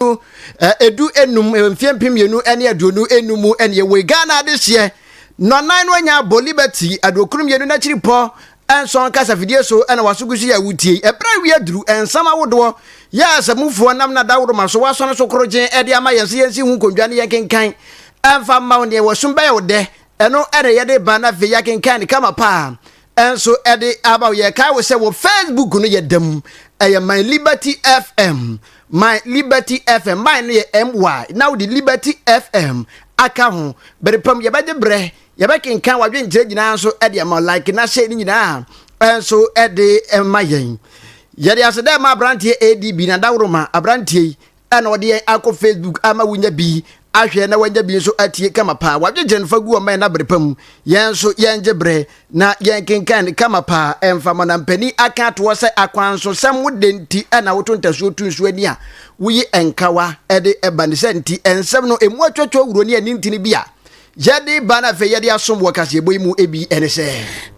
so edu enum mfeɛ 2025 mu ɛne ɛwɔ Ghana adehyeɛ nɔnan no anya abɔ Liberty 92 n'akyiri pɔ nson kasafidie so ɛna waso gu so yɛ awutie. Ɛberɛ awie aduru nsɛm ahodoɔ yɛ asɛmufoɔ nam na daworo so wasɔne so korogyen ɛde ama yɛn sɛ yɛnsi ho nkonnwa ne yɛnkenkan ɛmfa mma wo neɛ wɔsum bɛyɛ wo dɛ. Ɛno ɛna yɛde ba no afei yɛakenkan ne kama paa ɛnso ɛde aba wo. Yɛkae wo sɛ wɔ Facebook no yɛ dam, ɛyɛ My Liberty FM, My Liberty FM. My no yɛ my na wode Liberty FM aka ho. Bere pam yɛbɛgye berɛ yɛbɛkenkan wadwenkyerɛ nyinaa nso ɛde ama like na hyɛ ne nyinaa ɛnso ɛde ɛma yɛn. Yɛde ase dɛ ma aberanteɛ adb na daworo aberanteɛ yi ɛna ɔde yɛn akɔ Facebook ama wonya bi ahwɛ na wanya bi nso atie kama paa. Wadwenkyerɛ no fa gu ɔman na bere pam yɛn nso yɛngye berɛ na yɛnkenkan ne kama paa. Ɛmfa ma na mpani aka atoɔ sɛ akwansosɛm wo de nti ɛna woto ntasuo tu nsuo ani a woyi nkawa ɛde ɛba ne sɛ nti ɛnsɛm no emu atwatwa wuro ne ani ntini bi a yɛde ba no afei yɛde asom wɔ kaseɛbɔ yi mu ebi ɛne sɛ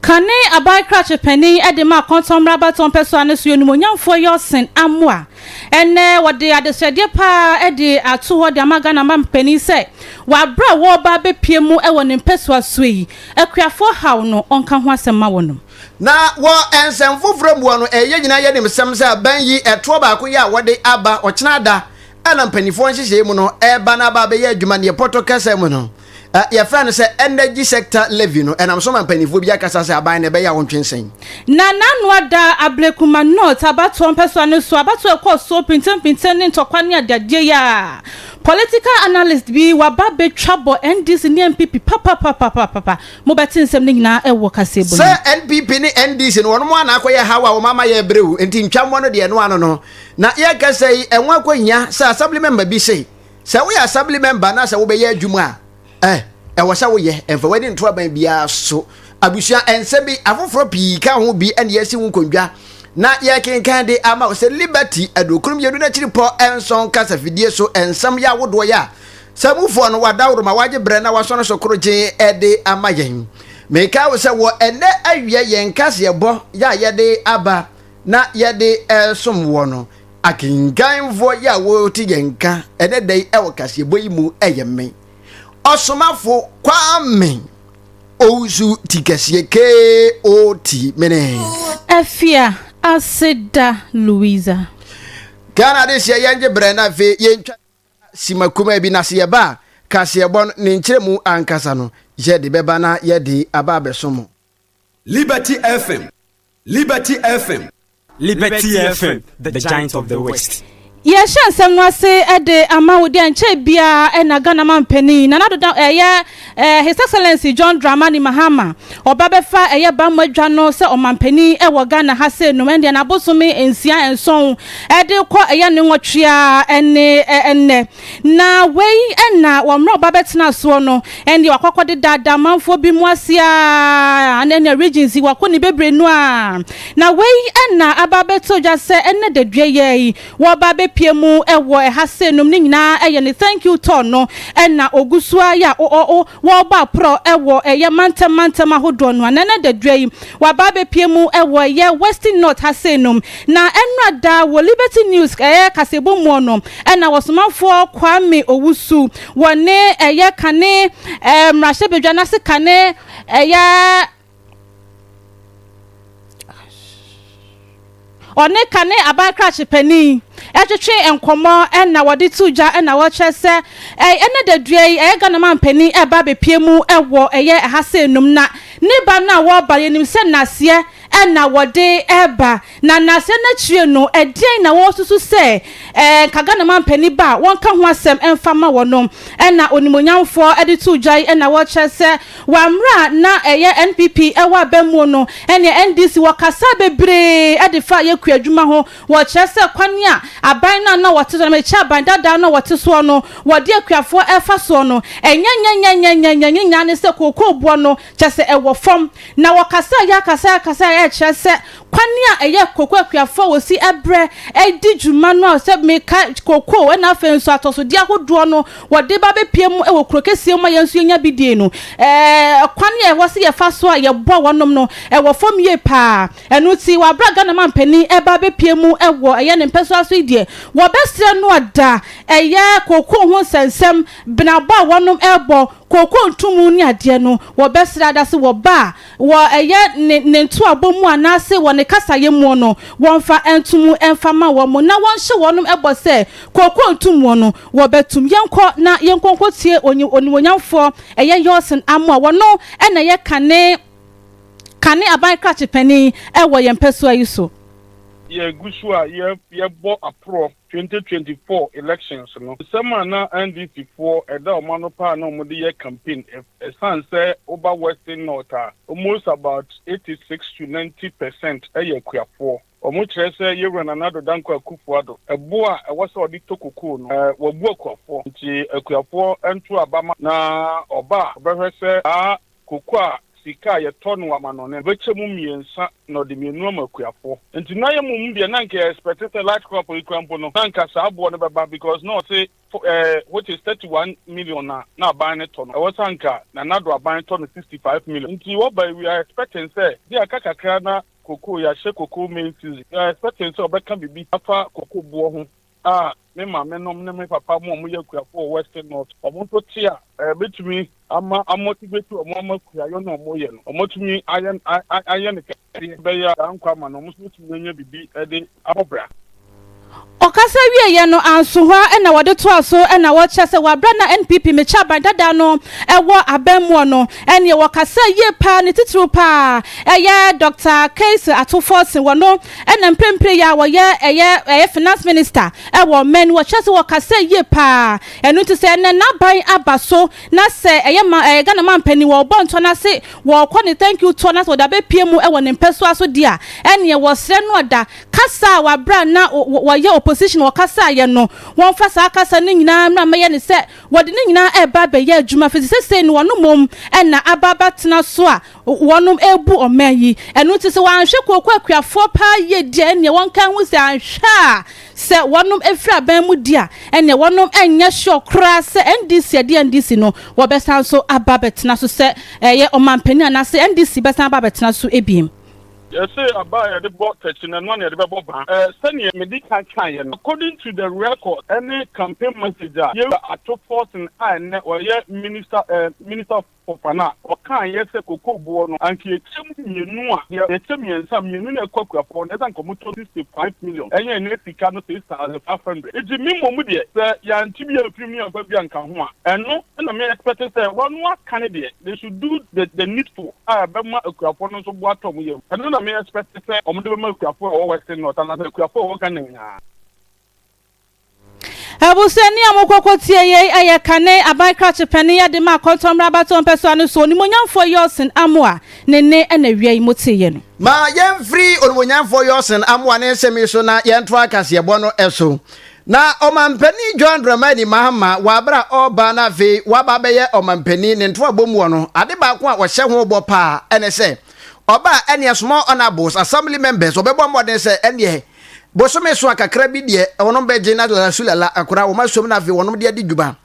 Kane aban krakye panin de ma Akɔntɔmmra abatɔn pɛsoa no so onimonyamfoɔ Yɔsen Amoa ɛnɛ wɔde adesrɛdeɛ paa de ato hɔ de ama Ghana ma mpanin sɛ wɔabrɛ a wɔreba abɛpie mu wɔ ne mpɛsoa so yi, akuafoɔ haw no ɔnka ho asɛm ma wɔnom. Na wɔ nsɛm foforɔ mu no, ɛyɛ nyinaa yɛnim sɛm sɛ aban yi ɛtoɔ baako yi a wɔde aba ɔkyena da ɛna mpanimfoɔ nhyehyɛe mu no ɛreba no aba abɛyɛ adwuma neɛ pɔtɔ kɛsɛ mu no yɛfrɛ no sɛ energy sector levy no, ɛnam so ma mpanimfoɔ bi akasa sɛ aban no ɛbɛyɛ a wɔntwe nsɛn. Na n'ano ada Ablekuma North abatoɔ mpɛsoa no so abatoɔ ɛkɔɔ so pintinpintin ne ntɔkwa ne adeadeɛ yi a political analyst bi waba bɛtwa bɔ NDC ne NPP papapapapapa. Mobɛte nsɛm no nyinaa ɛwɔ kaseɛbɔ. Sɛ NPP ne NDC no wɔn ana akɔyɛ haw a wɔn ama yɛ brɛw nti ntwammoɔ no deɛ no ano no na yɛkasa yi ɛho akɔhia sɛ assembly member bi se sɛ woyɛ assembly member na sɛ wobɛyɛ adwuma a ɛwɔ sɛ woyɛ ɛmfa w'ani nto aban biara so. Abusua, ɛnsɛm bi afoforɔ pii ka ho bi ɛne yɛsi ho nkonnwa na yɛkenkan de ama wo sɛ Liberty 92 n'akyiri pɔ nson kasafidie so nsɛm yɛ ahodoɔ yɛ a sɛ mufoɔ no wadaworo ma wagye berɛ na wasɔne so koro gye ɛde ama yɛn. Meka wo sɛ wɔ ɛnɛ awia yɛn kaseɛbɔ yɛ a yɛde aba na yɛde ɛsom wɔ no, akenkanfoɔ yɛ a wɔte yɛn ka ɛnɛ da yi ɛwɔ kaseɛbɔ yi mu ɛyɛ me Ɔsomafo Kwame Owusu Tikɛseɛ Kot mene. Afia Aseda Louisa. Ghana de hyɛ yɛngye berɛ na afei yɛntwa sima kuma bi na sɛ yɛba a kaseɛbɔ no ne nkyerɛmu ankasa no yɛde bɛba na yɛde aba abɛso mo. Liberty FM, Liberty FM. Liberty FM, the giant of the West. Yɛhyɛ nsɛm no ase de ama wo deɛ nkyɛn biara ɛna Ghana ma mpanin Nana Doda ɛyɛ His Excellency John Dramani Mahama ɔba bɛfa ɛyɛ bammɔ adwa no sɛ ɔmampanin ɛwɔ Ghana ha sɛ num ɛndeɛ n'abosome 6 7 ɛde kɔ ɛyɛ ne nwɔtwea ɛne ɛnɛ na wei ɛna wɔn mmerɛ ɔba bɛtena soɔ no ɛndeɛ wakɔkɔ de daadaa amanfoɔ bi mu ase a ɛnɛ regions wakɔ ne bebree no a na wei ɛna aba bɛto dwa sɛ ɛnɛ dadua yɛ yi wɔba bɛpie mu ɛwɔ ɛha sɛ num ne nyinaa ɛyɛ ne thank you tour no ɛna ogu so a yɛ a wɔrebɔ aporɔ ɛwɔ ɛyɛ mantam mantam ahodoɔ no a nana dadua yi waba bɛpie mu ɛwɔ ɛyɛ Western North ha sɛ num. Na ɛnura da wɔ Liberty News ɛyɛ kasebo mu no ɛna wɔsomafoɔ Kwame Owusu wɔne ɛyɛ kane mmarahyɛbadwa n'ase kane ɛyɛ ɔne kane aban krakye panin ɛtwetwe nkɔmɔ ɛna wɔde to dwa ɛna wɔkyerɛ sɛ ɛnɛ dadua yi ɛyɛ Ghana man panin ɛba abɛpie mu ɛwɔ ɛyɛ ɛha sɛ enum na ne ba no a wɔreba yɛnim sɛ naseɛ ɛna wɔde ɛba na naseɛ n'akyire no ɛdeɛn na wɔresusu sɛ nka Ghana man panin ba a wɔnka ho asɛm ɛmfa ma wɔn ɛna onimonyamfoɔ ɛde to dwa yi ɛna wɔkyerɛ sɛ wɔammerɛ na ɛyɛ NPP ɛwɔ abɛmuo no ɛne NDC wɔkasa bebree ɛde fa yɛ kua adwuma ho. Wɔkyerɛ sɛ kwan a aban no a na wɔte so no mekyɛ aban dadaa no a wɔte soɔ no wɔde akuafoɔ ɛfa soɔ no ɛnyɛ nyɛnyɛnyɛnyɛnyɛ nyinaa ne sɛ kookoo boɔ no kyɛ sɛ ɛwɔ fam na wɔkasa yɛ akasa akasa. ɛrekyerɛ sɛ kwan a ɛyɛ koko akuafoɔ a wɔsi brɛ di dwuma no a sɛ meka koko ɛna afei nso atɔsodeɛ ahodoɔ no wɔde ba bɛpie mu wɔ kuro kɛseɛ mu a yɛn nso yɛnya bi die no ɛɛ kwan a ɛwɔ sɛ yɛfa so a yɛboa wɔnom no ɛwɔ fam yie paa ɛno nti wɔ abere a Ghana mampanin ɛba bɛpie mu wɔ ɛyɛ ne mpɛsoa so yi deɛ wɔbɛsrɛ no ada ɛyɛ koko ho nsɛnsɛm benabɔ a wɔnom ɛbɔ Kooko ntomu ne adeɛ no, wɔbɛsrɛ adase wɔ ba a, wɔ ɛyɛ ne ne ntoabɔ mu anaase wɔ ne kasayɛ muo no, wɔmfa ntomu mfa ma wɔn na wɔnhyɛ wɔnom bɔ sɛ kooko ntomuo no, wɔbɛtom. Yɛnkɔ na yɛnkɔ nkɔtie onyi onimuonyamfoɔ ɛyɛ Yɔsen Amoah, wɔno na ɛyɛ kane kane aban krakye panin wɔ yɛn mpɛsoa yi so. Yɛgu so a yɛbɔ aporɔ 2024 elections no, nsɛm a na NDC foɔ ɛda wɔn ano paa na wɔde yɛ campaign, ɛsiane sɛ woba Western North a, almost about 86 to 90% yɛ akuafoɔ. Wɔkyerɛ sɛ Yɛwura Nana Addo Dankwa Akufo-Addo, ɛbo a ɛwɔ sɛ ɔde tɔ kokoo no, wabu akuafoɔ. Nti akuafoɔ nto aba ma na ɔba a, ɔbɛhwɛ sɛ saa Koko a sika a yɛtɔ no wɔ amanɔne no, ɔbɛkyɛ mu mmiensa na ɔde mmienu ama akuafoɔ. Nti na yɛ mmom deɛ na nka yɛ expect sɛ light crop yi koraa mpo no na nka saa boɔ no bɛba because na ɔse eh, which is 31 million a na aban no tɔ no, ɛwɔ sɛ anka Nana Addo aban tɔ no 65 million. Nti wɔba yi we are expecting sɛ bi aka kakra na koko yɛahyɛ koko main season, we are expecting sɛ ɔbɛka biribi afa koko boɔ ho a me maamenom ne me papa mo a wɔyɛ akuafoɔ wɔ Western North, wɔn nso te a, ɛbɛtumi ama amotivate wɔn ama kuayɔ no a wɔyɛ no, wɔatumi ayɛ ayɛ no kɛseɛ bɛyɛ a saa nkwa ama no, wɔn nso bɛtumi anya biribi de abɔ bra. Ɔkasa wieeɛ no, anso hɔ ara na wɔde toaa so na wɔkyerɛ sɛ wɔ berɛ a na NPP mekyɛ aban dada no wɔ abammuo no, ɛneɛ wɔkasaa yie paa, ne titiriw paa ɛyɛ Dɔkta Casey Ato Forson, wɔno Ɛna mprempren yi a wɔyɛ ɛyɛ ɛyɛ finance minister ɛwɔ ɔman no wɔkyerɛ sɛ wɔkasa yie paa ɛno nti sɛ ɛnɛ n'aban aba so na sɛ ɛyɛ ma ɛyɛ Ghana manpanin wɔbɔ ntɔ n'ase wɔkɔ ne thank you tour na sɛ wɔde abɛpie mu ɛwɔ ne mpɛsoa so deɛ a ɛneɛ wɔsrɛ no ɔda kasa a wɔabrɛ a na wɔyɛ opposition wɔkasa yɛ no wɔmfa saa kasa no nyinaa mmra mmɛyɛ ne sɛ wɔde ne nyinaa ɛreba abɛyɛ adwuma firi sɛ sesei no wɔn mmom ɛna aba abɛtena so a wɔnom rebu ɔman yi. Ɛno nti sɛ wɔanhwɛ kooko akuafoɔ paa yie di a ɛnneɛ wɔnka nhu sɛ anhwɛ a sɛ wɔnom firi aban mu di a ɛnneɛ wɔnom nyɛ sure koraa sɛ NDC ɛde NDC no wɔbɛsan nso aba abɛtena so sɛ ɛyɛ ɔmanpanin anaasɛ NDC bɛsan aba abɛtena so ebiem. Yɛse aba a yɛde bɔ takyi no ɛno ara na yɛde bɛbɔ ban. Sɛdeɛ medi kan kaeɛ no, according to the record ɛne campaign message a Yewura Ato Forson a ɛnnɛ ɔyɛ minister, minister of. Ɔfa no a, ɔkaeɛ sɛ kokoo boɔ no, anka yɛkyɛ mu mmienu a, deɛ yɛkyɛ mmiɛnsa, mmienu na ɛkɔ akuafoɔ no, ɛsɛ anka wɔtɔ 65 million, ɛnyɛ ɛnnɛ sika no 6,500. Nti me mmom deɛ, sɛ yɛante bi amfiri mu ne yɛamfa bi anka ho a, ɛno na me expect sɛ wɔn aka no deɛ, they should do the the needful a ɛbɛma akuafoɔ no nso bo atɔ wɔn yam. Ɛno na me expect sɛ wɔde bɛma akuafoɔ a ɛwɔ Western North anaasɛ akuafoɔ a ɛwɔ Ghana nyinaa. Abusuani a mokɔ kɔtie yei yɛ kane aban krakye panin de ma Akɔntɔmmrɛ abatoɔ mpɛsoa no so Onimuonyamfoɔ Yɔsen Amoah ne nne na awia yi moteeɛ no. Ma yɛmfiri Onimuonyamfoɔ Yɔsen Amoah ne nsɛm yi so na yɛntoa kaseɛbɔ no so. Na Ɔmampanin John Dramani Mahama wɔ aberɛ a ɔreba na afei waba abɛyɛ Ɔmampanin ne ntoabɔ muɔ no, ade baako a ɔhyɛ ho bɔ paa ne sɛ ɔba a ɛneɛ Small Honourables Assembly Members ɔbɛbɔ mmɔden sɛ ɛneɛ Bosome so a kakra bi deɛ wɔnom bɛgye na lala su lala akora wɔn asom na afei wɔnom de adi dwuma.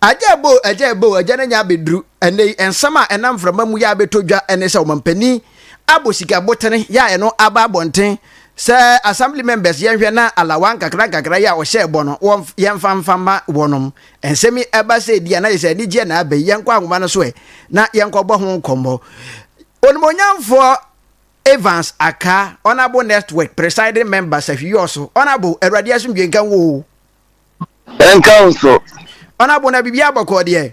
Agya ɛbo agya ɛbo agya no anya abɛduru ɛnɛ yi nsɛm a ɛnam mframa mu yɛ abɛtɔ dwa ɛne sɛ ɔmampanin abɔ sika botene yɛ a ɛno aba abɔnten sɛ assembly members yɛnhwɛ na alawa nkakra nkakra yɛ a ɔhyɛɛ bɔ no wɔn yɛmfa mfa ma wɔnom. Nsɛm yi ɛba sɛ ɛdi a na yɛ sɛ anigyeɛ na aba yi yɛnkɔ ahoma no so ɛ na yɛnkɔbɔ ho nkɔmmɔ. Onimuonyamfoɔ Evans Akaa, Honourable Network Presiding Member Sahwi-Yɔso, Honourable, Awurade asomdwe nka wo o. Ɛnka wo nso. Honourable, na biribiara bɔkɔɔ deɛ?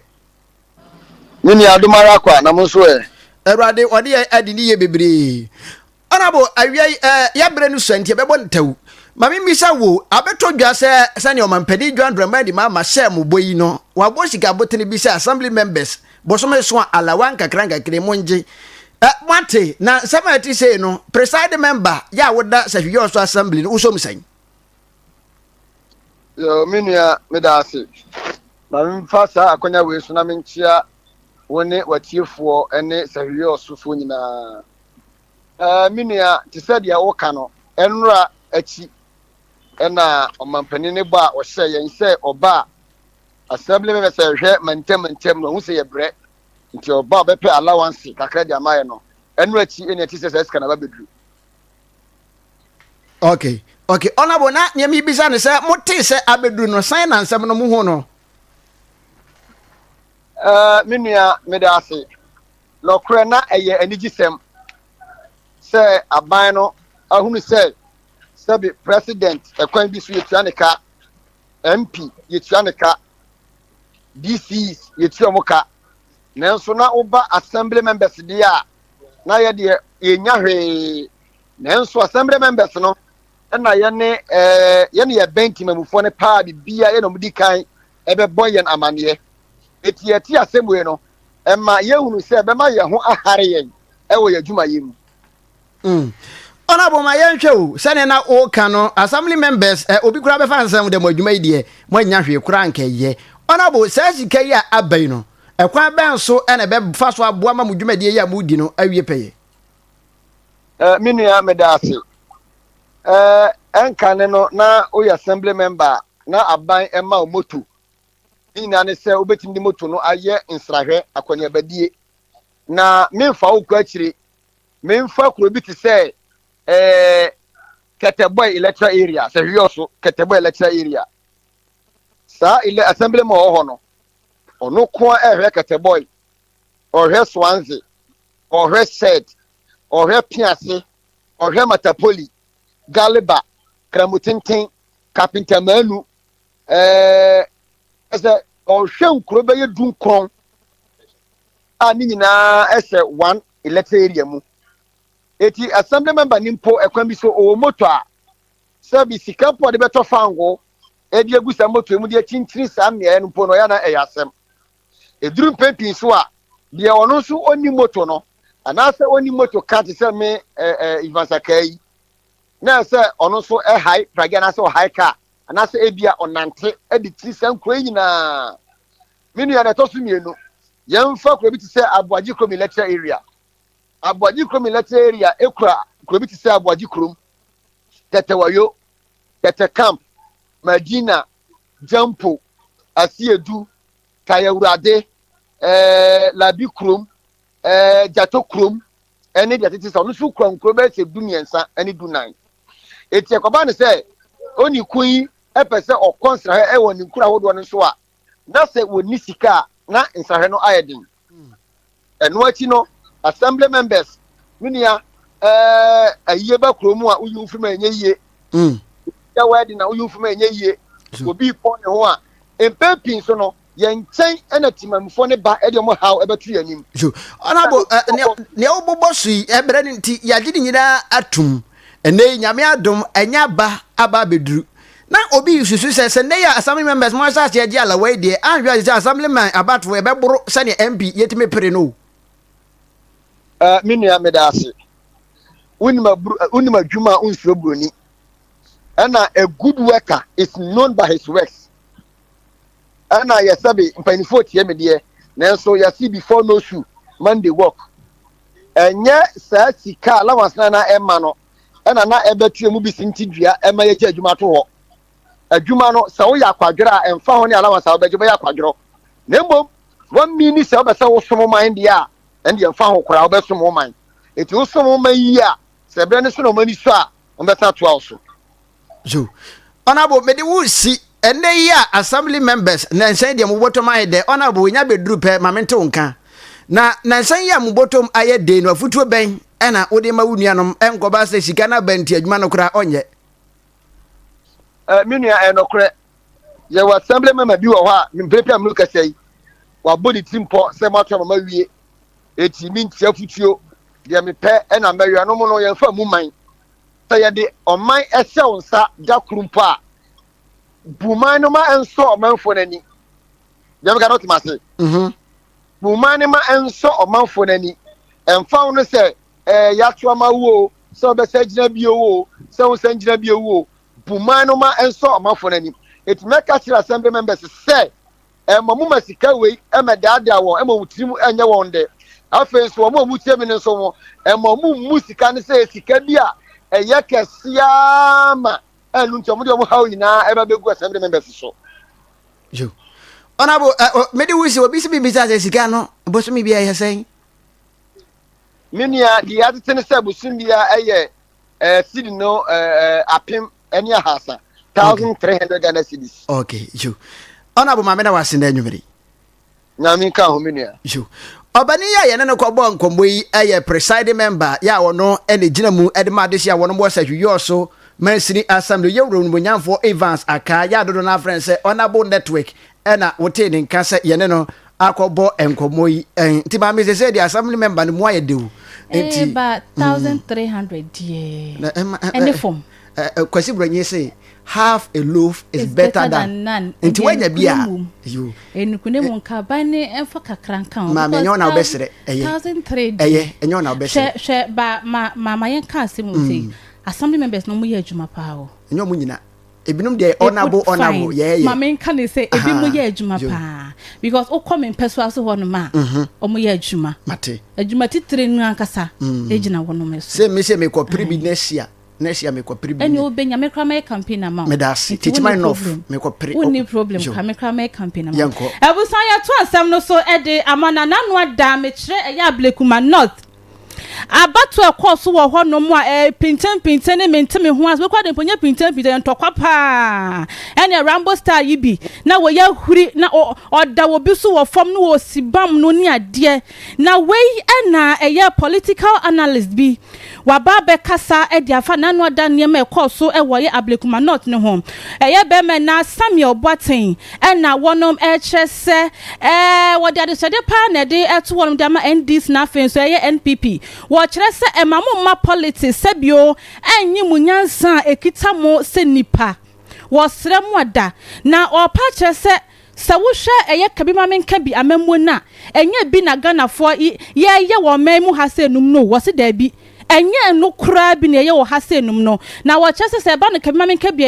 Me nua, adom ara kwa, na mo nso ɛ? Awurade, ɔne yɛn adi ne yie bebree. Honourable, awia yi, eh, yɛabrɛ no sua nti yɛbɛbɔ no tɛw. Ma memmisa wo, abɛtɔ dwa sɛ sɛnea Ɔmampanin John Dramani Mahama hyɛɛ mo bɔ yi no, wabɔ sika abotene bi sɛ Assembly members Bosome so a alawa nkakra nkakra yi mongye. Ɛ moate na nsɛm a ɛte sei no presiding member yɛ a woda Sahwi Ɔso Assembly no wosom sɛn? Yo, me nua, meda ase. Ma memfa saa akwanya wei so na menkyea wo ne w'atiefoɔ ne Sahwi Ɔsofoɔ nyinaa. Ɛɛ, me nua, te sɛ deɛ woka no, ɛnora akyi ɛna ɔmampanin no bɔ a ɔhyɛ yɛn sɛ ɔba a assembly member sɛ hwɛ mantam mantam no ɔhu sɛ yɛbrɛ nti ɔba a ɔbɛpɛ allowance kakra de ama yɛ no ɛno akyi ɛna ɛte sɛ saa sika no aba bɛduru. Okay, okay. Honorable, na nea mebisa no sɛ motee sɛ abɛduru no sɛn na nsɛm no muhu no? Uh, me nua meda ase. Nɔkorɛ na ɛyɛ anigyesɛm sɛ aban no ahunu sɛ sɛbe president ɛkwan bi so yɛtua ne ka, MP yɛtua ne ka, DCs yɛtua mu ka, nanso na woba assembly members deɛ a na yɛ deɛ yɛnya hwee. Nanso assembly members no ɛna yɛne yɛne yɛbɛn temamufoɔ no paa, bibia yɛna ɔmo di kan ɛbɛbɔ yɛn amanneɛ. Eti yɛte asɛm wei no, ɛma yɛhunu sɛ ɛbɛma yɛn ho ahare yɛn ɛwɔ yɛn adwumayɛ mu. Honorable, ma yɛnhwɛ o, sɛnea na woka no assembly members obi koraa bɛfa nsɛm dɛ mo adwuma yi deɛ moanya hwee koraa nkɛyɛ. Honorable, saa sika yi a aba yi no, ɛkwan bɛn so ɛna ɛbɛfa so aboa ma mo dwumadie yi a modi no awie pɛyɛ? Me nua meda ase. Ɛnka ne no na woyɛ assembly member a na aban ɛma wo moto. Ne nyinaa ne sɛ wobɛtumi de moto no ayɛ nsrahwɛ akɔneabadie. Na memfa wo kɔ akyire, memfa kuro bi te sɛ Kɛtɛbɔe electoral area, sɛ hweyɛ so Kɛtɛbɔe electoral area. Saa ele assembly ma ɔwɔ hɔ no, ɔno ko a ɛhwɛ Kɛtɛbɔe, ɔhwɛ Swanze, ɔhwɛ Shed, ɔhwɛ Piase, ɔhwɛ Matapoli, Galiba, Kramutenten, Kapintamanu, ɛsɛ ɔhwɛ nkuro bɛyɛ 19 a ne nyinaa ɛhyɛ one electoral area mu. Eti assembly member ni mpo ɛkwan bi so ɔwɔ moto a sɛbi sika mpo a ɔde bɛtɔ fango ɛde agu saa moto mu de akyinkyini saa mmeaeɛ no mpo no, ɔyɛ na ɛyɛ asɛm. Eduru mpɛn pii so a, deɛ ɔno nso ɔni moto no anaasɛ ɔni moto ka te sɛ me ɛɛ ɛɛ Ivan Sakaa yi, na ɛsɛ ɔno nso ɛhae pragya anaasɛ ɔhae kaa anaasɛ ebia ɔnante ɛde tiri saa nkuro yi nyinaa. Me nua, na ɛtɔ so mmienu, yɛmfa kuro bi te sɛ Aboagye kurom electoral area. Aboagye kurom electoral area ekura kuro bi te sɛ Aboagye kurom, Tɛtɛwayo, Tɛtɛ Camp, Madina, Jampo, Asiedu, Kayawurade, Labi kurom, Gyato kurom ɛne deɛ tete sɛ ɔno nso kura nkuro bɛyɛ sɛ 13 ɛne 14. Eti ɛkɔba ne sɛ oni kun yi ɛpɛ sɛ ɔkɔ nsrahwɛ ɛwɔ ne nkuro ahodoɔ no nso a, na sɛ wɔnni sika a, na nsrahwɛ no ayɛ den. Ɛno akyi no, assembly members, me nua, ayie ba kurom a, woyi wo firi mu a ɛnyɛ yie. Yɛ wɛdi na woyi wo firi mu a ɛnyɛ yie. Obi pɔn ne ho a, mpɛn pii nso no, yɛn nkyɛn ɛna timamufoɔ ne ba ɛde ɔmo haw ɛbɛto yɛn anim. So honorable, nea wobobɔ so yi, ɛbrɛ no nti yɛagye ne nyinaa atom. Ɛnɛ yi Nyame adom ɛnyɛ aba abɛduru na obi susu sɛ nnɛ yi a assembly members mo ahyɛ aseɛ gye alawa yi deɛ, anhwɛ a sɛ assemblyman abatoɔ yɛbɛboro sɛdeɛ MP yɛtumi pere no o. Me nua meda ase. Wonim aburu, wonim adwuma a wonsuro buroni. Ɛna a good worker is known by his works. Ɛna yɛsɛbe mpanyinfoɔ tie me deɛ, nanso yɛsi before no shoe man dey work. Ɛnyɛ saa sika allowance na na ɛma no ɛna na ɛbɛtua mu bi si nti dua ɛma yɛgye adwuma to hɔ. Adwuma no, sɛ woyɛ akwadworɔ a, ɛmfa ho ne allowance a wobɛgye, wobɛyɛ akwadworɔ. Na mmom wɔn mi ni sɛ wobɛsɛ wosom man deɛ a, ɛn deɛ mfa ho koraa wobɛsom wo man. Eti wosom wo man yie a, sɛ ɛberɛ no so na wɔn ani sɔ a, wɔbɛsan atoa wo so. So honorable, mede wo si ɛnɛ yi a assembly members nansan deɛ mobɔtɔm ayɛ dɛ. Honorable, wonya bɛduru pɛ ma mente wo nka na nansan yi a mobɔtɔm ayɛ den no, afotuo bɛn ɛna wode ma wo nuanom ɛnkɔba sɛ sika no aba nti adwuma no koraa ɔnyɛ? Me nua, ɛyɛ nɔkorɛ. Yɛwɔ assembly member bi wɔ hɔ a mprempren a menu kasa yi, wabɔ ne tirim pɔ sɛ moato ama mawie, eti mentia afotuo, deɛ mepɛ ɛna mɛyɛ. No mo no yɛmfa mu man. Sɛ yɛde ɔman ɛhyɛ wo nsa da koro mpo a, bu man no ma ɛnsɔ ɔmanfoɔ no ani. Deɛ meka no wotem ase? Bu man no ma ɛnsɔ ɔmanfoɔ no ani. Ɛmfa wo no sɛ yɛato ama wo o, sɛ wobɛsɛ gyina bio o, sɛ wo nsa gyina bio o, bu man no ma ɛnsɔ ɔmanfoɔ no ani. Eti mɛka kyerɛ assembly members sɛ ɛma mu ma sika wei ɛmɛdaadaa wɔn, ɛma wɔn tirim ɛnyɛ wɔn dɛ. Afei nso wɔn a wɔtie me no nso ho, ɛma wɔn mmu sika no sɛ sika bi a ɛyɛ kɛse ara ma ɛno nti wɔde wɔn haw nyinaa ɛba bɛgu assembly members so. Yo. Honorable, uh, mede wo si obi si bibisa sɛ sika no bosome bi ɛyɛ sɛn? Me nua, deɛ yɛatete ne sɛ bosom biara ɛyɛ eh, cedi no eh, 1300, 1300 Ghana cedis. Okay, yo. Honorable, maame na wase na anwummere. Nyame nka ho me nua. Yo. Ɔbani yi a yɛne no kɔbɔ nkɔmmɔ yi yɛ presiding member yɛ a ɔno na gyina mu de ma adehye a wɔnom wɔ Sahwi so mansini assembly yɛ wura onimonyamfoɔ Evans Akaa yɛ a dodo no afrɛ no sɛ Honorable Network ɛna wotee ne nka sɛ yɛne no akɔbɔ nkɔmmɔ yi nti maame sɛ sɛ deɛ assembly member no mu ayɛ dew nti ba 1300 deɛ ɛne fam. Kwasi Buronyi se half a loaf is better than none. Nti woanya bi a yo. Enukune mu nka aban ne ɛmfa kakra nka ho. Maame ɛnyɛ ɔna wobɛsrɛ ɛyɛ. 1003 Ɛyɛ ɛnyɛ ɔna wobɛsrɛ. Hwɛ hwɛ ba ma ma ma yɛn ka asɛm o sei. Assembly members no ɔmo yɛ adwuma paa o. Ɛnyɛ ɔmo nyina. Ebinom deɛ honourable honourable yɛɛyɛ. Ma me nka ne sɛ ebi mo yɛ adwuma paa because wokɔ me mpɛsoa so hɔ nom a ɔmo yɛ adwuma. Mate. Adwuma titire no ankasa egyina wɔnom so. Sɛ me sɛ mekɔ pere bi next year. Next year mekɔ pere bi. Ɛne wobɛnya me koraa mɛyɛ campaign ama wo. Meda ase. Nti Techiman wonni North problem. mekɔ pere. Wonni problem koraa me koraa mɛyɛ campaign ama wo. Yɛnkɔ. Abusua yɛto asɛm no so de ama na n'ano ada mekyerɛ ɛyɛ Ablekuma North abatoɔ a ɛkɔɔ so wɔ hɔ nom a ɛyɛ pintinpintin ne mente me ho ase wei koraa de mpo nyɛ pintinpintin ɛyɛ ntɔkwa paa ɛne Rambo style yi bi na wɔyɛ ahuri na ɔda obi so wɔ fam na wɔsi bam no ne adeɛ. Na wei na ɛyɛ political analyst bi waba abɛkasa de afa n'ano ada nneɛma a ɛkɔɔ so wɔ yɛ Ablekuma North no ho. Ɛyɛ bɛrima na Samuel Boateng na wɔnom ɛrekyerɛ sɛ ɛɛ wɔde adesrɛdeɛ paa na ɛde ɛto wɔnom de ama NDC na afei nso ɛyɛ NPP. Wɔkyerɛ sɛ ɛma mo mma politics sɛbio ɛnnye mo nyansa a ɛkita mo sɛ nnipa. Wɔsrɛ mo ada. Na ɔrepa akyerɛ sɛ Sɛ wohwɛ ɛyɛ ka bi ma menka bi amammuo no a, ɛnyɛ bi na Ghanafoɔ yɛɛyɛ wɔ ɔman mu ha sei nom no o, wɔse daabi, ɛnyɛ ɛno koraa bi na yɛyɛ wɔ ha sei nom no. Na wɔkyerɛ sɛ sɛ ɛba no ka bi ma menka bi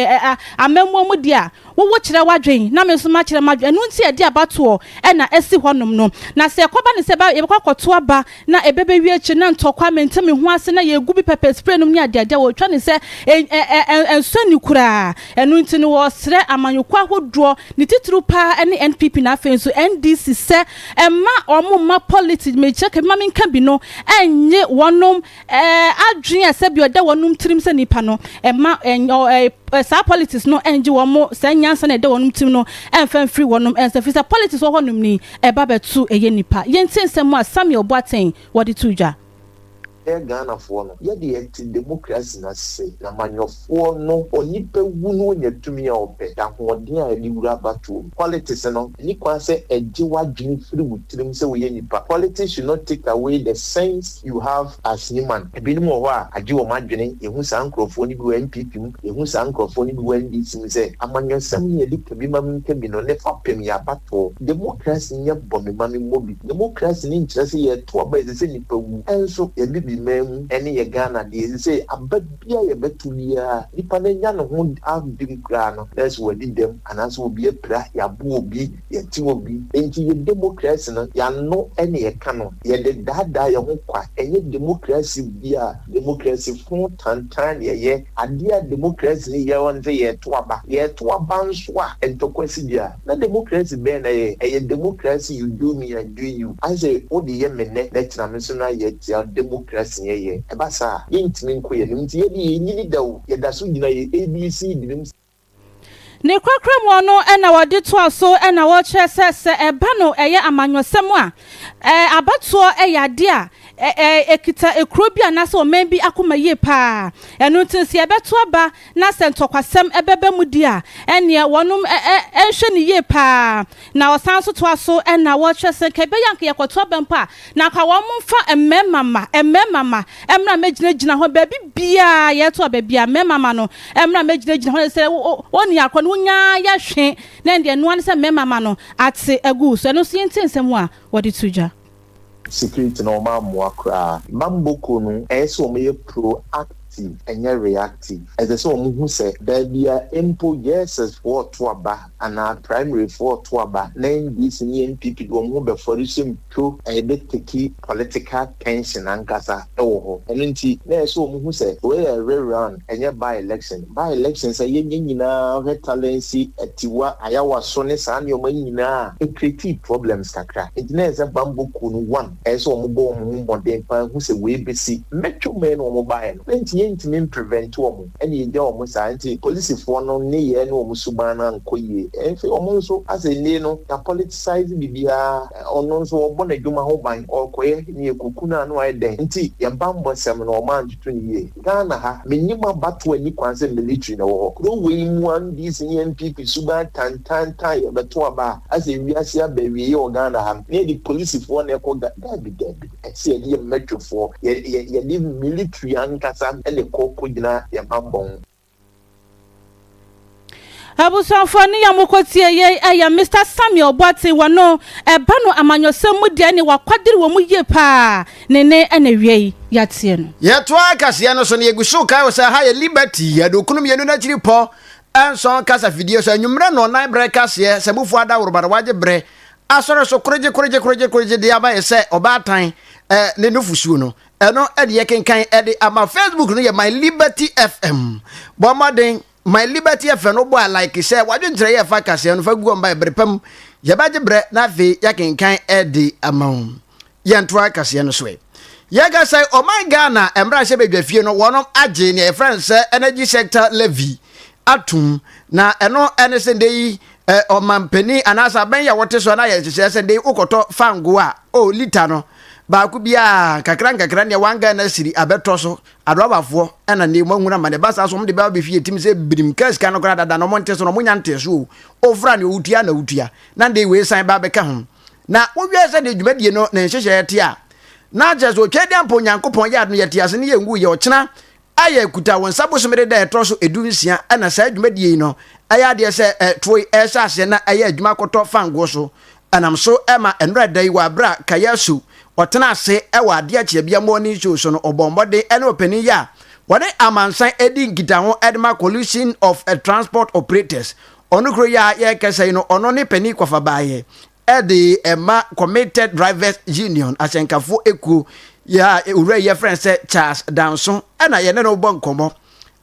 amammuo mu deɛ a, wo wo kyerɛ w'adwen na me nso makyerɛ m'adwen, ɛno nti yɛde abatoɔ na asi hɔ nom no. Na sɛ ɛkɔba no sɛ yɛbɛkɔ akɔto aba na ɛbɛbɛwie akyire na ntɔkwa, mente me ho ase na yɛgu bi pɛpɛ spray nom ne adeade a wɔtwa no sɛ ɛnsɔ ani koraa. Ɛno nti no wɔsrɛ amanyɔkuo ahodoɔ, ne titiriw paa ne NPP na afei nso NDC sɛ mma wɔn mma politics, mekyerɛ ka bi ma menka bi no, ɛnnye wɔnom adwene a sɛbi ɔda wɔnom tirim sɛ nipa no, mma saa politics no ɛngye wɔn saa nyansa na ɛda wɔnom tirim no ɛmfa mfiri wɔnom nsa, firi sɛ politics wɔ hɔnom ni ɛba bɛto ɛyɛ nipa. Yɛntie nsɛm a Samuel Boateng wɔde too dwa. Yɛ Ghanafoɔ no, yɛde yɛte democracy no ase, na amanyɔfoɔ no, onipa wu na ɔnya tumi a ɔpɛ, de ahoɔden a yɛde wura abatoɔ mu. Politics no, ɛnni kwan sɛ ɛgye w'adwene firi wo tirim sɛ woyɛ nipa. Politics should not take away the sense you have as human. Ebinom wɔ hɔ a, agye wɔn adwene, yɛhu saa nkorɔfoɔ no bi wɔ NPP mu, yɛhu saa nkorɔfoɔ no bi wɔ NDC mu sɛ, amanyɔsɛm no yɛde ka bi ma menka bi no, ne fapem yɛ abatoɔ. Democracy nyɛ bɔ me ma me mmɔ bi. Democracy no nkyerɛ sɛ yɛto aba a ɛsɛ sɛ nnipa wu. Nso yɛn Abibiman mu ne yɛ Ghana deɛ ɛsɛ sɛ aba biara a yɛbɛto biara nipa no anya ne ho adem koraa no na ɛsɛ wadi dɛm anaasɛ obi apira, yɛabo obi, yɛte obi. Enti yɛ democracy no yɛano na yɛka no, yɛde daadaa yɛn ho kwa. Ɛnyɛ democracy bi a democracy fo tantan na yɛyɛ. Adeɛ a democracy no yɛ ara ne sɛ yɛto aba. Yɛto aba nso a ntɔkwa si bi a, Na democracy bɛn na ɛyɛ? Ɛyɛ democracy you do me I do you. Ayɛ sɛ wode yɛ me nnɛ na kyena me nso na ayɛ atia wo. Democracy nyɛ yɛ. Ɛba saa a, yɛntumi nkɔ yɛn anim. Nti yɛde yɛnyini da o, yɛda so gyina yɛn ABC binom. Ne korakora mu no na wɔde toa so na wɔkyerɛ sɛ sɛ ɛba no ɛyɛ amanyɔsɛm a, abatoɔ yɛ adeɛ a ɛkita ekuro bi anaasɛ ɔman bi akoma yie paa. Ɛno nti sɛ yɛbɛto aba na sɛ ntɔkwasɛm bɛba mu di a, ɛnneɛ wɔnom nhwɛ no yie pa ara. Na ɔsan nso toa so na wɔkyerɛ sɛ nka ɛbɛyɛ a nka yɛkɔto aba mpo a, na nka wɔn mfa mmarima mma, mmarima mma mmra mmɛgyinagyina hɔ baabi biara yɛto aba biara, mmarima mma no mmra mmɛgyinagyina hɔ sɛ wɔnni akɔ no wonya yɛ hwe na ɛndeɛ ɛnoa ne sɛ mmarima mma no ate agu so. Ɛno nso yɛntie nsɛm a wɔde to dwa. Security no wɔn ammoa koraa. Bambɔ kuo no ɛyɛ sɛ wɔn yɛ pro active. proactive, ɛnyɛ reactive. Ɛsɛ sɛ wɔhu sɛ baabi a mpo JSS foɔ reto aba anaa primary foɔ reto aba na NDC ne NPP de wɔn ho bɛfɔre hyɛ mu two a yɛbɛteki political tension ankasa wɔ hɔ. Ɛno nti na ɛsɛ sɛ wɔhu sɛ wei yɛ re-run ɛnyɛ by-election. By-elections a yɛnyɛ nyinaa wohwɛ Talensi, Atiwa, Ayawaso ne saa nneɛma yi nyinaa a, ɛcreatii problems kakra. Nti na ɛsɛ sɛ bammɔ kuo no one, ɛsɛ sɛ wɔbɔ wɔn ho mmɔden paa hu sɛ wei bɛsi. Mɛtwo mmɛn na wɔbaeɛ no, na nti yɛntumi mprevent wɔn ɛna yɛgya wɔn saa. Nti polisifoɔ no nneyɛɛ ne wɔn suban no ankɔ yie. Ɛnfe wɔn nso asɛ nnei no yɛapoliticise biribiara. Ɔno nso ɔbɔ n'adwuma ho ban, ɔrekɔyɛ nea ɛkɔku no a na wayɛ dɛn nti yɛn bammɔsɛm no ɔma antoto no yie. Ghana ha, mennim abatoɔ a ɛnni kwan sɛ military na ɛwɔ hɔ. Kuro wei mu NDC ne NPP suban tantaantan yɛbɛto aba a asɛ wiase aba awieɛ wɔ Ghana ha na yɛde polisifoɔ na ɛkɔ Ga daabi daabi ɛsɛ yɛde yɛ mɛtwofoɔ yɛ yɛ yɛde military ankasa na ɛkɔ kɔgyina yɛn bammɔ ho. Abusuafoɔ ne yɛ mokɔ tie yei ɛyɛ Mister Samuel Boateng wɔ no ɛba no amanyɔsɛm mu deɛ ne wakwadere wɔ mu yie paa ne ne ɛna wiei yateɛ no. Yɛtoa kaseɛ no so no, yɛgu so kae wo sɛ ha yɛ Liberty 92 akyiri pɔ nson kasa fidie so anwummerɛ nnɔnnan berɛ kaseɛ sɛ mufoɔ adaworoba na wagye berɛ asɔre so korogye korogye korogye korogye de ama yɛ sɛ ɔbaatan eh, ne nufusuo no ɛno ɛde yɛkenkan ɛde ama Facebook no yɛ My Liberty FM bɔ mmɔden My Liberty FM no bɔ a like sɛ wadwenkyerɛ yɛ fa kaseɛ no fa gu ɔmba ɛbere pam yɛbɛgye berɛ na afei yɛakenkan ɛde ama wo yɛntoa kaseɛ no so ɛ yɛka sɛ ɔman Ghana mmarahyɛ badwa fie no wɔnom agye nea yɛfrɛ no sɛ energy sector levy atom na ɛno ɛne sɛ ndɛ yi ɔmampanin anaasɛ abɛn yi a wɔte so na yɛ nhyehyɛɛ sɛ ndɛ yi wokɔtɔ fango a o lita no baako biara nkakra nkakra nea one Ghana cedi abɛtɔ so Adɔbafoɔ ɛna ne mo ahunu amane ɛba saa so wɔn de bɛba bɛhwie tim sɛ birim kaa sika no koraa dada na wɔn nte so na wɔn nya nte so o ofura ne owutua na wotua na de wei san ba bɛka ho na wowie sɛ de dwumadie no ne nhyehyɛeɛ te a na kyerɛ sɛ otwa di ampa Onyankopɔn yɛ adom yɛte ase ne yɛngu yɛ ɔkyena ayɛ kuta wo nsa bosome de da ɛtɔ so 16 ɛna saa dwumadie yi no ɛyɛ adeɛ sɛ ɛtoɔ yi ɛhyɛ aseɛ na ɛyɛ adwuma kɔtɔ fangoɔ so Ɛnam so ma nnora da yi wɔ bere a Kayasu ɔtenaa ase wɔ Adeɛ Kyeabea Morning Show so no, ɔbɔɔ mmɔden ne ɔpanin yi a wɔne amansan di nkitaho de ma Coalition of Transport Operators, ɔno kuro yi a yɛrekasa yi no, ɔno ne panin kɔfa baeɛ de ma Committed Drivers Union ahyɛnkafoɔ ekuo yi a owura yi yɛfrɛ no sɛ Charles Danso ɛna yɛne no bɔ nkɔmmɔ.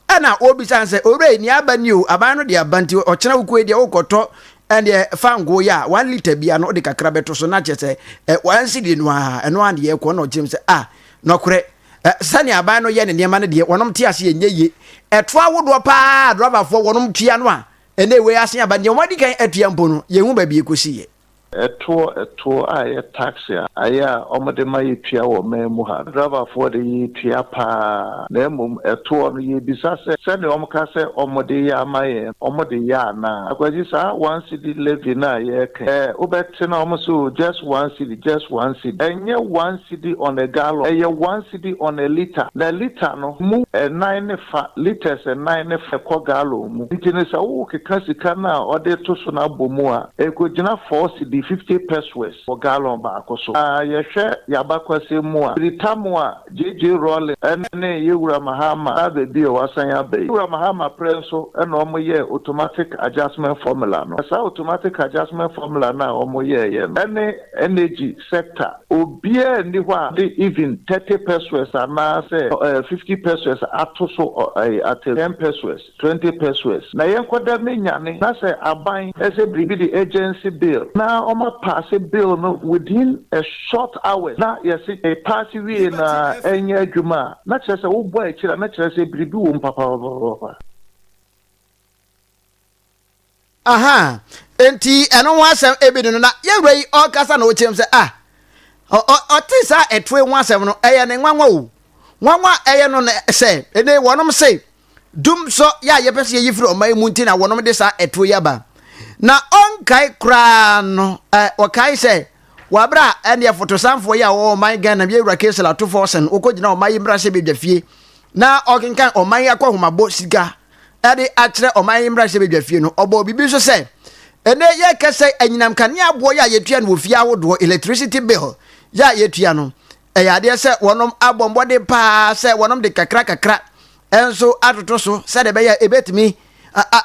Ɛna ɔbisa no sɛ, Owura yi, nea aba ni o, aban no de aba nti ɔkyena wo kue deɛ wokɔtɔ ɛneɛ fangoo yɛ a, one litre bia no wode kakra bɛto so na kyerɛ sɛ ɛ one cedi no a ɛno a ne yɛkɔ. Na ɔkyerɛ mu sɛ, ah, nɔkorɛ, ɛ sɛnea aban no yɛ ne nneɛma no deɛ wɔnom te ase ɛnyɛ yie. Ɛto ahodoɔ paa driverfoɔ wɔnom tua no a, ɛnɛ wei asen aba deɛ wɔn adi kan atua mpo no, yɛnhu baabi ɛkɔsi yɛ. Ɛtoɔ ɛtoɔ a ɛyɛ tax a ayɛ a wɔde ma yɛtua wɔ man mu ha no, driverfoɔ de yɛtua paa na mmom ɛtoɔ no yɛbisa sɛ sɛdeɛ wɔka sɛ wɔde yɛ ama yɛn no wɔde yɛ anaa? Akwasi saa one cedi levy no a yɛreka yi, ɛɛ wobɛte na wɔse oh just one cedi, just one cedi. Ɛnyɛ one cedi on a gallon, ɛyɛ one cedi on a litre. Na litre no mu ɛnan ne fa, litres ɛnan ne fa ɛkɔ gallon mu. Nti no sɛ wokeka sika no a wɔde to so no abɔ mu a, Ɛrekɔgyina four cedi 50 pesewas wɔ gallon baako so. Na yɛhwɛ y'abakwasɛm mu a, firi tam a JJ Rawlings ne Yewura Mahama aba bio a wasan aba yi. Yewura Mahama prɛ nso na wɔn yɛɛ automatic adjustment formula no. Na saa automatic adjustment formula no a wɔn yɛɛyɛ no ɛne energy sector obiara nni hɔ a de even 30 pesewas anaa sɛ 50 pesewas ato so at 10 pesewas. 20 pesewas na yɛnkɔda me nyane na sɛ aban sɛ biribi de urgency bill na ɔma paase bill no within a short hours na yɛse yɛpaase wie na ɛnyɛ adwuma a na kyerɛ sɛ wobɔ akyiri a na kyerɛ sɛ biribi wom papapapapa. Aha, enti ɛno ho asɛm ebi no no na yɛwura yi ɔkasa na ɔkyerɛ mu sɛ ah ɔte saa ɛtoe ho asɛm no ɛyɛ ne nwanwa o nwanwa ɛyɛ no sɛ ɛne wɔnom se dum sɔ yɛ a yɛpɛ sɛ yɛyi firi ɔman yi mu nti na wɔnom de saa ɛtoɔ yi aba na ɔnkae koraa no ɔkae sɛ wɔabrɛ a ɛneɛ fotosanfoɔ yi a wɔwɔ ɔman Ghana yɛwura Cassiel Ato Forson wɔkɔgyina ɔman yi mmarahyɛbadwa fie na ɔkenkan ɔman yi akɔhomabɔ sika ɛde akyerɛ ɔman yi mmarahyɛbadwa fie no ɔbɔɔ biribi nso sɛ ɛnɛ yɛkɛ sɛ anyinam kanea aboɔ yɛ a yɛtua no wɔ fie ahodoɔ electricity bill yɛ a yɛtua no ɛyɛ adeɛ sɛ wɔnom abɔ mmɔden paa sɛ wɔnom de kakra kakra. nso atoto so sɛdeɛ ɛbɛyɛ a ɛbɛtumi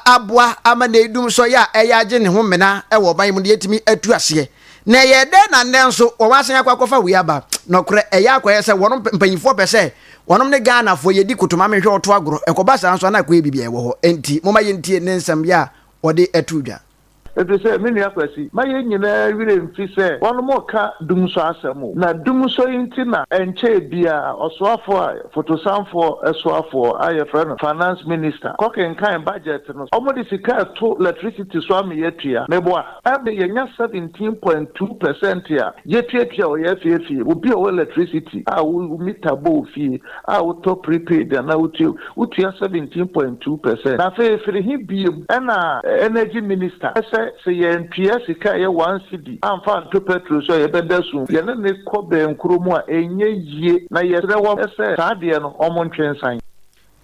aboa ama n'edum sɔyɛ a ɛyɛ agye ne ho mmena wɔ ɔman yi mu no yɛtumi atu aseɛ. Na ɛyɛ dɛn na nnɛ nso wɔn asan akɔ akɔfa wei aba? Nɔkorɛ, ɛyɛ akɔyɛ sɛ wɔn mpanyinfoɔ pɛ sɛ wɔnom ne Ghanafoɔ yɛdi kotomame hwɛ ɔto agorɔ. Ɛkɔba saa nso a na akɔyɛ biribi a ɛwɔ hɔ. Enti momma yɛntie ne nsɛm yɛ a ɔde ato dwa. Efisɛ, me nua Kwasi, mma yɛn nyinaa werɛ mmfi sɛ wɔnom reka dumsɔ asɛm o. Na dumsɔ yi nti na ɛnkyɛɛ biara ɔsoafoɔ a fotosanfoɔ soafoɔ a yɛfrɛ no Finance Minister kɔkenkan budget no, wɔde sika reto electricity so ama yɛatua. Meboa? Ɛnde yɛnya 17.2 percent a yɛtuatua wɔ yɛn afiefie. Obi a ɔwɔ electricity a wo meter bɔ wo fie a wotɔ prepaid anaa wotua, wotua 17.2%. Na afei efiri he biom ɛna Energy Minister sɛ sɛ yɛantua sika a ɛyɛ 1 cedi amfa anto petrol so a yɛbɛda sum. Yɛne no kɔ bɛnkoro mu a ɛnyɛ yie na yɛsrɛ wɔn sɛ saa adeɛ no wɔntwe nsan.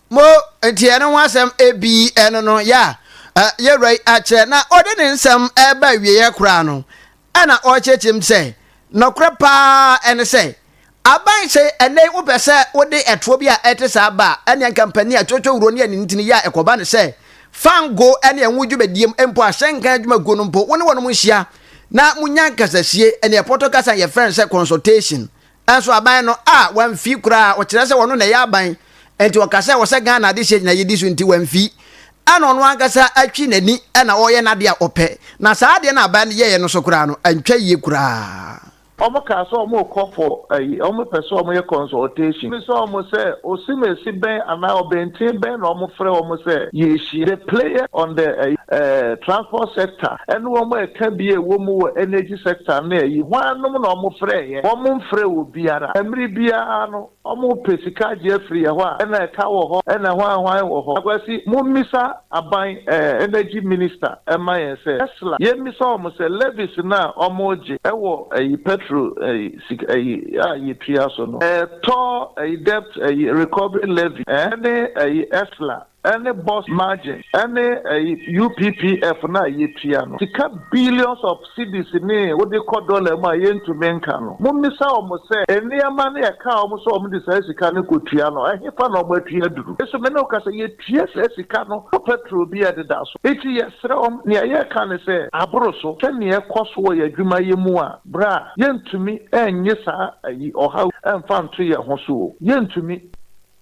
Mo nti ɛno ho asɛm ebi ɛno no yɛ a yɛwura yi akyerɛ na ɔde ne nsɛm ɛreba awieɛ koraa no ɛna ɔrekyerɛkyerɛ mu sɛ nɔkorɛ paa ɛne sɛ aban sɛ ɛnɛ yi wopɛ sɛ wode ɛtoɔ bi a ɛte saa ba a ɛne anka mpanin a twotwo wuro ne anintini yɛ a ɛkɔba ne sɛ fango ɛne ɛho dwumadie mpo ahyɛnka adwumakuo no mpo wo ne wɔnom nhyia na munya nkasasie ɛne ɛpɔtɔ kasa yɛfrɛ no sɛ consultation. Nso aban no a wamfi koraa, ɔkyerɛ sɛ ɔno na ɛyɛ aban nti ɔka sɛ ɔsɛ Ghana adehyeɛ nyina yɛdi so nti wamfi, ɛna ɔno ankasa atwi n'ani ɛna ɔreyɛ n'adeɛ a ɔpɛ, na saa adeɛ no a aban no yɛeɛ no so koraa no antwa yie koraa. Wɔn kaa sɛ wɔn rekɔ for ayi, wɔn pɛ sɛ wɔn yɛ consultation. Bisa wɔn sɛ osimesi bɛn anaa ɔbɛnten bɛn na wɔn frɛ wɔn sɛ yɛrehyia. The player on the ayi eh, transport sector ɛne wɔn a ɛka bi a ɛwɔ mu wɔ energy sector ne ayi, hwan nom na wɔn frɛeɛ? Wɔn mfrɛɛ obiara. Mmere biara no wɔn repɛ sika agye afiri yɛ hɔ a, ɛna ɛka wɔ hɔ, ɛna hwan hwan wɔ hɔ. Akwasi, mommisa aban eh, energy minister mma yɛn sɛ, Tesla, yɛmmisa wɔn sɛ levies no a wɔregye wɔ ayi petrol ayi sika ayi a yɛtua so no, ɛtɔ ayi debt ayi recovery levy eh, ɛne ayi ESLA, ɛne boss margin ɛne ɛyi UPPF no a yɛtua no, sika billions of cedis ne wode kɔ dollar mu a yɛntumi nka no. Mommisa wɔn sɛ nneɛma no yɛkaa wɔn sɛ wɔn de saa sika no kɔtua no, ɛhefa na wɔn atua aduru? Nso me ne wo kasa, yɛtua saa sika no wɔ petrol bi a ɛdeda so. Enti yɛsrɛ wɔn, nea yɛreka ne sɛ aboro so sɛnea ɛkɔ so wɔ yɛn adwumayɛ mu a, berɛ a yɛntumi nnye saa ayi ɔhaw mfa nto yɛn ho so o, yɛntumi.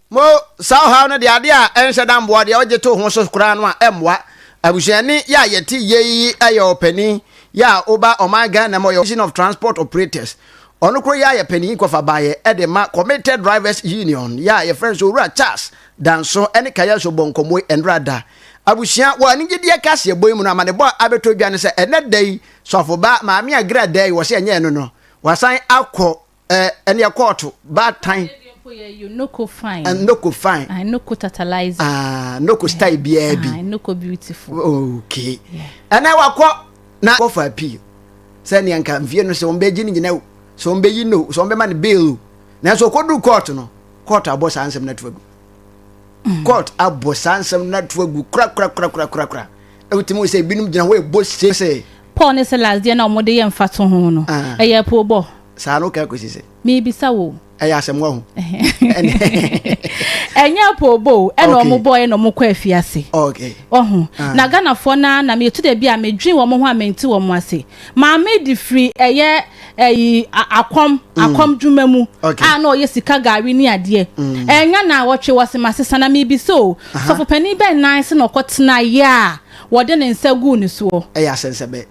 Mo, saa ɔhaw no deɛ adeɛ a ɛnhyɛ da mmoa deɛ ɔgye to ho so koraa no a ɛmmoa. Abusuani yɛ a yɛte yie yi yɛ ɔpanin yɛ a woba ɔman Ghana mu ɔyɛ Association of Transport Operators. Ɔno koro yi ara yɛ panin kɔfa baeɛ de ma Committed Drivers Union yɛ a yɛfrɛ no sɛ Owura Charles Danso ne Kayaso bɔ nkɔmmɔ yi ɛnora da. Abusua, wɔ anigyedeɛ kaseɛbɔ yi mu no amanebɔ a abɛtɔ dwa ne sɛ ɛnɛ da yi Sɔfoba Maame Agra da yi wɔ sɛ ɛnyɛ ɛno no wasan akɔ Eh, ɛneɛ kɔɔto, baatan. Noko fine. Eh, noko fine. Ah, noko tantalizing. Ah, noko style biara bi. Ah, noko beautiful. Okay. Ɛnɛ wakɔ na kɔfa appeal. Sɛ nea nka mfie no sɛ wɔn bɛgye ne nyina o, sɛ wɔn bɛyi no, sɛ wɔn bɛma no bail o. Nanso ɔkɔduru court no, court abɔ saa nsɛm no ato agu. Court abɔ saa nsɛm no ato agu kora kora kora kora kora kora. Wotumi hu sɛ ebinom gyina hɔ ɛbɔ se sɛ. Paul ne Silas deɛ na wɔde yɛ mfatoho no, ɛyɛ poobɔ. Saa no woka kɔsi sɛ. Merebisa wo. Ɛyɛ asɛm wahu. Ɛnyɛ poobɔ o, ɛna wɔn bɔɔyɛ na wɔn kɔ afiase. Okay. Ɔho. Na Ghanafoɔ naa na metu da bi a medwen wɔn ho a mente wɔn ase. Maame de firi ɛyɛ ɛyi akɔm akɔm dwuma mu a na ɔyɛ sika gari ne adeɛ. Ɛnya na wɔtwe wɔ se ma sesa na mebisa o. Sɔfo panin bɛn nan se na ɔkɔ tena yɛ a wɔde ne nsa guu ne soɔ. Ɛyɛ asɛnsɛbɛ.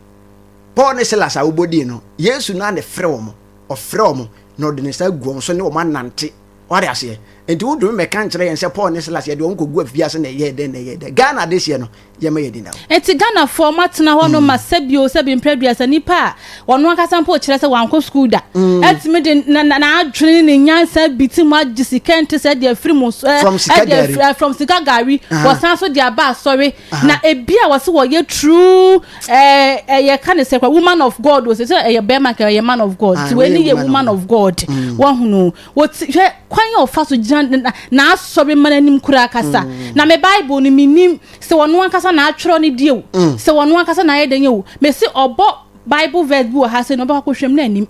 Paul ne Silas a wobɔ din no, Yesu no ara na ɛfrɛ wɔn. Ɔfrɛ wɔn, na ɔde ne nsa agu wɔn so ne wɔn anante. Wate aseɛ? Enti wontumi mmɛka nkyerɛ yɛn sɛ Paul ne Silas yɛde wɔn kɔgu afiase na ɛyɛɛ dɛn na ɛyɛɛ dɛn. Ghana adehyeɛ no, yɛmma yɛn ani nna hɔ. Enti Ghanafoɔ moatena hɔ nom ma sɛbi o sɛbi mprɛ aduasa nipa a ɔno ankasa mpo kyerɛ sɛ wankɔ sukuu da atumi de n'adwene ne ne nyansa bi ti mu agye sika nte sɛ de afiri mo so From sika gari. from sika gari wɔsan so de aba asɔre na ebi a wɔse wɔyɛ true ɛɛ ɛyɛ ka ne sɛ kwa woman of God o sɛ sɛ ɛyɛ bɛrima nka ɛyɛ man of God ti wei ne yɛ woman of God wɔhunu wɔti hwɛ kwan a ɔfa so gyina n'asɔre ma n'anim koraa kasa mm. na me Bible no menim sɛ ɔno ankasa na atwerɛ ne die o mm. sɛ ɔno ankasa na ayɛ dɛn o mesi ɔbɔ Bible verse bi wɔ ha sɛ na ɔbɛkɔ akɔhwɛm na anim.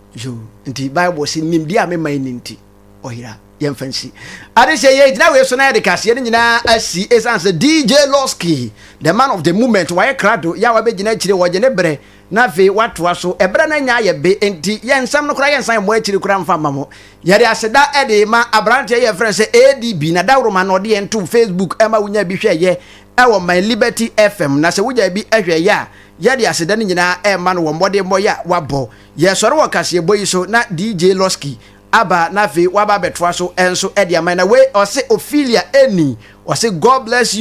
Nti Bible sɛ nimdeɛ a mema yi ne nti ɔyera. Yɛmfa nsi ade sɛ yɛgyina wei so na yɛde kaseɛ no nyinaa asi, ɛsiane sɛ DJ Losky, the man of the moment, wayɛ krado yɛ a wabɛgyina akyire, wɔgye ne berɛ na afei watoa so. Ɛberɛ no anya ayɛ be, nti yɛnsɛm no koraa yɛnsan mmɔ akyiri koraa mfa ma mo. Yɛde aseda ɛde ma aberanteɛ yɛfrɛ sɛ ADB na dawuroma na ɔde yɛn to Facebook ɛma wonya bi hwɛ yɛ ɛwɔ My Liberty FM. Na sɛ wonya bi ɛhwɛ yɛ a, yɛde aseda no nyinaa ɛma no wɔ mmɔden yɛ a wabɔ. Yɛsɔre wɔ kaseɛbɔ yi so na DJ Losky aba na afei waba abɛtoa so ɛnso ɛde ama. Na wei ɔse Ophelia Eni, ɔse God bless you.